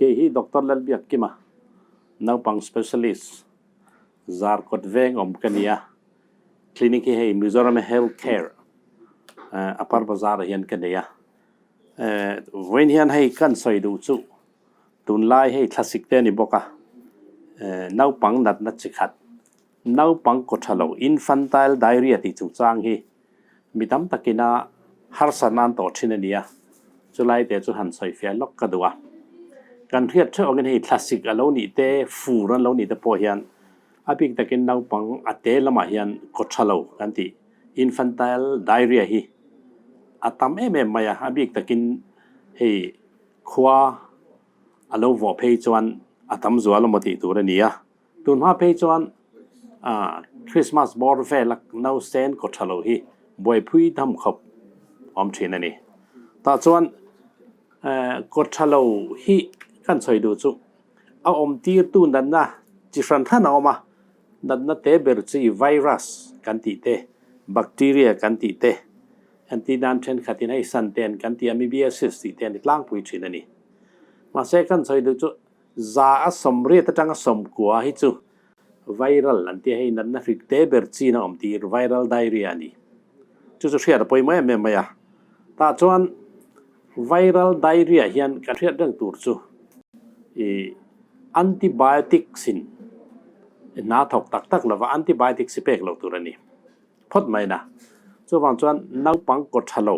Kei hi Doctor Lalbiakkima, naupang specialist, Zarkawt veng awm ka ni a. Clinic hi hei Mizoram Health Care Upper Bazar ah hian ka nei a. Vawiin hian hei kan sawi duh chu tunlai hei thlasik te a ni bawk a, naupang natna chi khat Naupang kaw tha lo, infantile diarrhea tih chungchang hi mi tam takina harsa nan tawh thin a ni a, chulai te chu han sawifiah lawk ka duh a. Kan hriat theuh angin hei thlasik a lo nih te, fur an lo nih te pawh hian a bik takin naupang a te lamah hian kaw tha lo kan tih infantile diarrhea hi a tam em em mai a, a bik takin hei khua a lo vawh phei chuan a tam zual emaw tih tur a ni a. Tun hma phei chuan Christmas bawr vela nausen kaw tha lo hi buaipui tham khawp awm thin a ni. Tah chuan kaw tha lo hi kan sawi duh chu a awm tirtu natna chi hran hran a awm a, natna te ber chi virus kan tih te, bacteria kan tih te, anti nan thenkhatin hei santen kan tih amoebiasis tih te a ni tlangpui thin a ni. Mahse kan sawi duh chu 180 atanga 90 hi chu viral an tia hei natna hrik te ber chin a awm tir viral diarrhea a ni. Chu chu hriat a pawimawh em em mai a. Tah chuan viral diarrhea hian kan hriat reng tur chu ih antibiotics in hna thawk tak tak lova antibiotics hi pek loh tur a ni phawt mai na. Chuvang chuan naupang kaw tha lo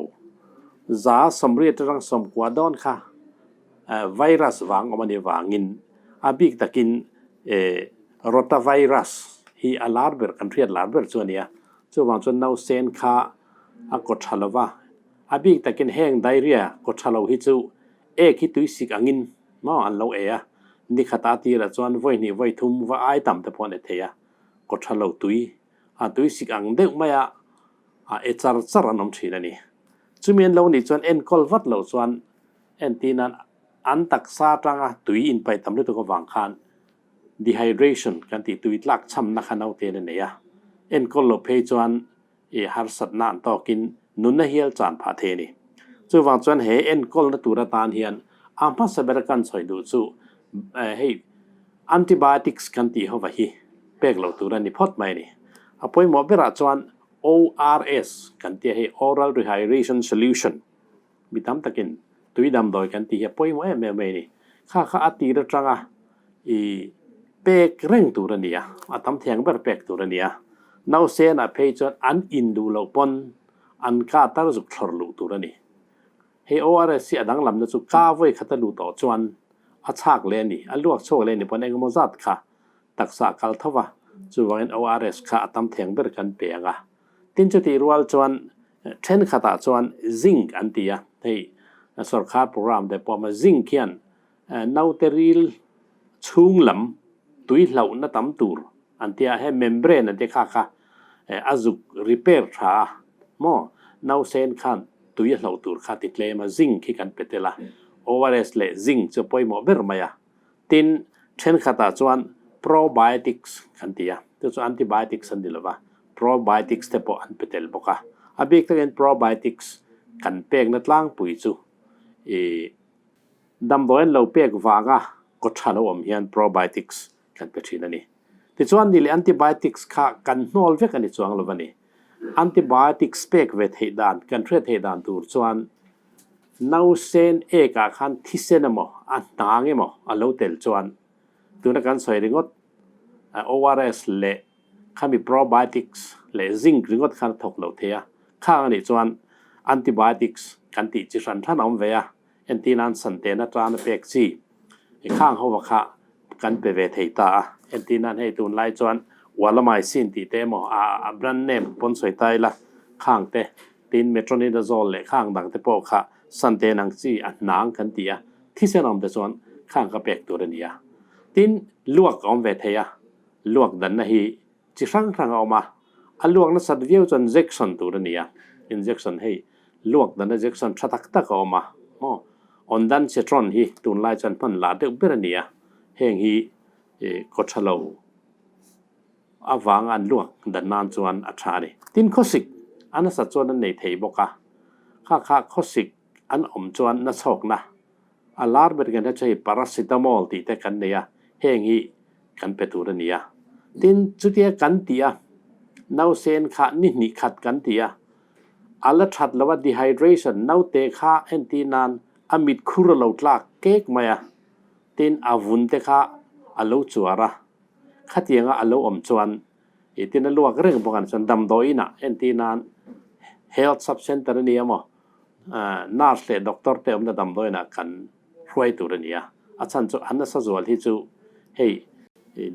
180 atang 90 dawn kha Virus vang awm a nih vangin a bik takin rotavirus hi a lar ber kan hriat lar ber chu a ni a, chuvang chuan nausen kha a kaw tha lo va, a bik takin heng diarrhea kaw tha lo hi chu ek hi tui sik angin maw an lo e a, ni khat a tirah chuan vawi hnih vawi thum va ai tam te pawh an e thei a, kaw tha lo tui a tui sik ang deuh maia a e char char an awm thin a ni. Chumi an lo nih chuan enkawl vat loh chuan Entirnan, an taksa atanga tui inpaih tam lutuk avang khan dehydration kan tih tui tlak chhamna kha naute a nei a, enkawl loh phei chuan i harsatna an tawkin nunna hial chan phah thei a ni. Chuvang chuan he enkawlna tur atan hian a hmasa ber kan sawi duh chu hei antibiotics kan tih hova hi pek loh tur a ni phawt mai a ni. A pawimawh berah chuan ORS kan tih a hei oral rehydration solution Mi tam takin tui damdawi kan tih hi a pawimawh em em mai a ni. Kha kha a tir atanga i pek reng tur a ni a, a tam thiang ber pek tur a ni a. Nausenah phei chuan an in duh loh pawn an ka tar zuk thlawr luh tur a ni. Hei ORS hi a danglamna chu ka vawi khat a luh tawh chuan a chhak leh a ni, a luak chhuak leh a ni pawn engemaw zat kha taksa a kal tho va, chuvangin ORS kha a tam thiang ber kan pe ang a. Tin chutih rual chuan Thenkhatah chuan zinc an ti a, hei sorkar program te pawh a zinc hian naute ril chhung lam tui hlauhna tam tur an ti a, hei membrane an ti kha kha a zuk repair tha a maw, nausen khan tui a hlauh tur kha ti tlem a, zinc hi kan pe tel a, ORS leh zinc chu a pawimawh ber mai a. Tin, thenkhatah chuan probiotics kan ti a, chu chu antibiotics an ni lo va, probiotics te pawh an pe tel bawk a. A bik takin probiotics kan pekna tlangpui chu ih damdawi an lo pek vanga kaw tha lo awm hian probiotics kan pe thin a ni. Tichuan ni leh antibiotics kha kan hnawl vek a ni chuang lo va ni. Antibiotics pek ve theih dan, kan hriat theih dan tur chuan Nausen ekah khan thisen emaw a hnang emaw a lo tel chuan tuna kan sawi ringawt ORS leh khami probiotics leh zinc ringawt khan a thawk lo thei a, khang anih chuan antibiotics kan tih chi hran hran a awm ve a, entir nan santen atana pek chi khang ho kha kan pe ve thei ta a, entir nan hei tunlai chuan Walamycin tih te emaw a brand name pawn sawi ta ila khang te Tin, Metronidazole leh khang dang te pawh kha santen ang chi a hnang kan ti a, thisen awm te chuan khang kha pek tur a ni a. Tin, luak a awm ve thei a, luak danna hi chi hrang hrang a awm a, a luak nasat viau chuan injection tur a ni a, injection hei luak danna injection tha tak tak a awm a, maw Ondansetron hi tunlai chuan hman lah deuh ber a ni a, heng hi kaw tha lo. Avang an luak dan nan chuan a tha a ni. Tin khawsik a nasat chuan an nei thei bawk a, kha kha khawsik an awm chuan nachhawkna A lar ber kan hre chu hei paracetamol tih te kan nei a, heng hi kan pe tur a ni a. Tin, chutia kan tih a, nausen kha ni hnih khat kan ti a, a la that lo a, dehydration, naute kha entir nan a mit khur a lo tlak kek mai a, tin a vun te kha a lo chuar a, khatianga a lo awm chuan ih tin a luak reng bawk a ni chuan damdawiin ah entir nan health sub center a ni emaw nurse leh doctor te awmna damdawiin ah kan hruai tur a ni a, a chhan chu an nasa zual hi chu hei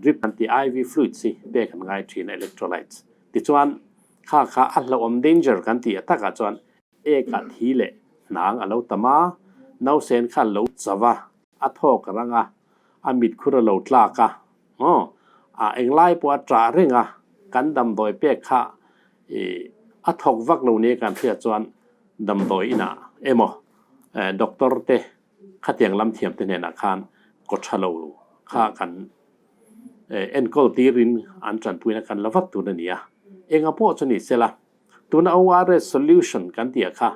drip an tih IV fluids hi pek an ngai thin a electrolytes tichuan kha kha a hlauhawm danger kan tih a takah chuan ek ah thi leh hnang a lo tam a, nausen kha a lo chau a, a thawk a rang a, a mit khur a lo tlak a, maw a englai pawh a ṭah reng a, kan damdawi pek kha ih a thawk vak lo nia kan hriat chuan damdawi inah emaw doctor te khatiang lam thiam te hnenah khan kaw ṭha lo kha kan enkawl tirin an ṭanpuina kan la vat tur a ni a, enga pawh chu ni sela tuna ORS solution kan tih ah kha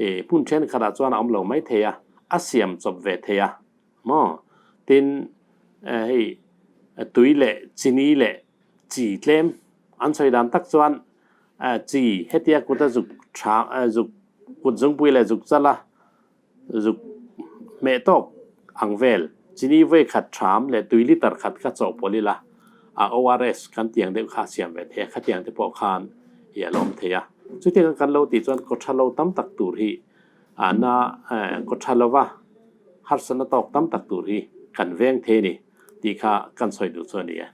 ih hmun ṭhenkhatah chuan a awm lo mai thei a, a siam chawp ve thei a maw? Tin hei tui leh chini leh chi tlem an sawi dan tak chuan chi hetia kuta zuk tha zuk kut zungpui leh zuk chala zuk hmeh tawk ang vel chini vawi khat tham leh tui liter khat kha chawhpawlh ila a ORS kan tiang deuh kha a siam ve thei a, khatiang te pawh khan i a lawm thei a. Chutiang kan lo tih chuan kawtha lo tam tak tur hi a na kawtha lova harsatna tawk tam tak tur hi kan veng thei a ni tih kha kan sawi duh chu a ni e.